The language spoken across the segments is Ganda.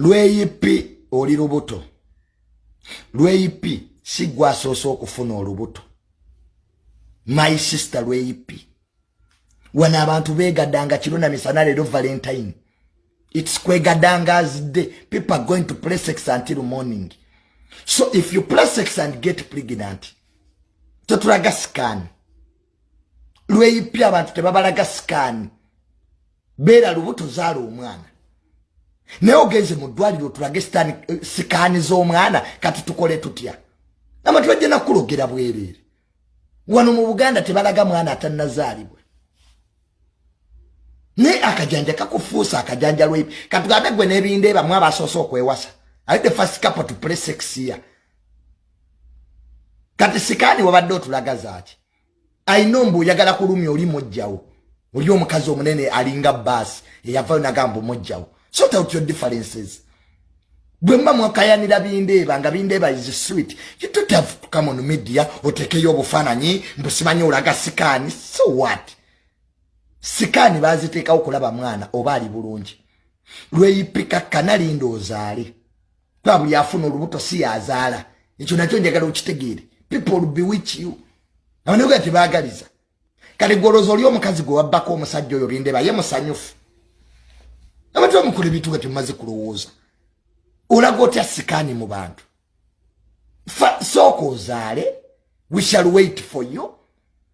Lweyipi oli lubuto. Lweyipi si gwe asoose okufuna olubuto. My sister Lweyipi, wano abantu beegaddanga kiro na misana. Leero Valentine, it's kwegadanga's day. People are going to play sex until morning. So if you play sex and get pregnant, totulaga scan. Lweyipi, abantu tebabalaga scan. Beera lubuto, zaala omwana, naye ogenze mu ddwaliro otulage scan z'omwana. Kati tukole tutya? Abantu bajja nakulogera bwereere. Wano mu Buganda tebalaga mwana atannazaalibwa, naye akajanja kakufuusa akajanja. Lweyipi, katugambe gwe n'ebindeeba mu abasoose okwewasa ali the first couple to play sex here. Kati scan wabadde otulaga zaaki? Ayina ombu oyagala kulumya oli mujjawo, oli omukazi omunene alinga baasi eyavayo nagamba omujjawo. Sort out your differences. Bwe muba mwakayanira bindeeba nga bindeeba is sweet, you don't have to come on media otekeyo obufaananyi mbusimanyi olaga scan. So what? Scan baziteekawo kulaba mwana oba ali bulungi. Lweyipika kanalinda ozaale, kuba buli afuna olubuto si yazaala. Ekyo nakyo njagala okitegeere. People will bewitch you. Abanuga tebaagaliza. Kati gwolooza oli omukazi gwe wabbako omusajja oyo bindeba ye musanyufu? Abantu bamukola ebintu nga temumaze kulowooza. Olaga otya scan mu bantu? Sooka ozaale, we shall wait for you.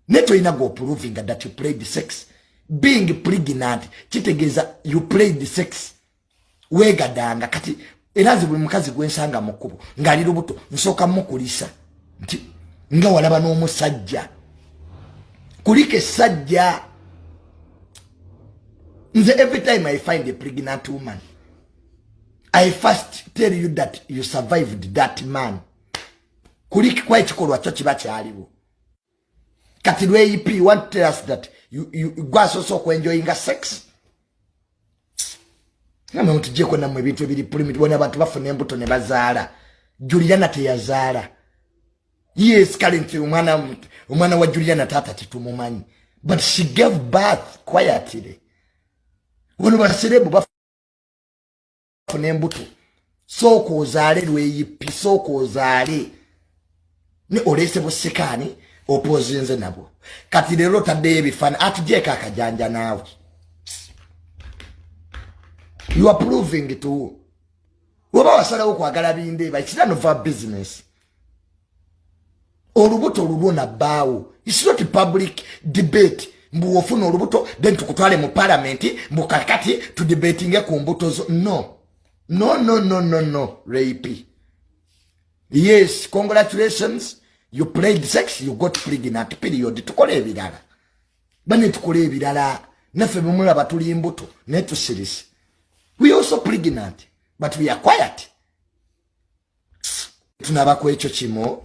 Ne tolina gwoprovinga that you played sex. Being pregnant kitegeeza you played sex, weegadanga. Kati era nze buli mukazi gwensanga mu kkubo ng'ali lubuto nsooka mukulisa nti nga walaba n'omusajja, kuliko essajja. Nze every time I find a pregnant woman, I first tell you that you survived that man. Kuliko ekikolwa kyo kiba kyaliwo. Kati lweip, you want to tell us that gwasoose okwenjoyinga sex? Namwe mutujjeko nammwe ebintu ebiri primitive. Bona abantu bafuna embuto ne bazaala. Juliana teyazaala? Yes, kale nti omwana wa Juliana taata tetumumanyi, but she gave birth quietly. Wano ba celeb bafuna embuto. Sooka ozaale, lweyipi, sooka ozaale. Ne oleese bu scan opozinze nabwo. Kati leero otaddeyo ebifaananyi, atugyeko akajanja. Naawe you are proving to weba wasalawo okwagala bindeeba. It's none of our business. Olubuto olulwo nabbaawo, it's not public debate. Mbu ofuna olubuto then tukutwale mu parliament, mbu kakati tudebatinge ku mbuto zo. No, no, no, no, no, no. Rape, yes, congratulations, you played sex, you got pregnant, period. Tukole ebirala bane, tukole ebirala. Naffe bemulaba tuli mbuto naye tusirise. We also pregnant, but we are quiet. Tunabaku ekyo kimu.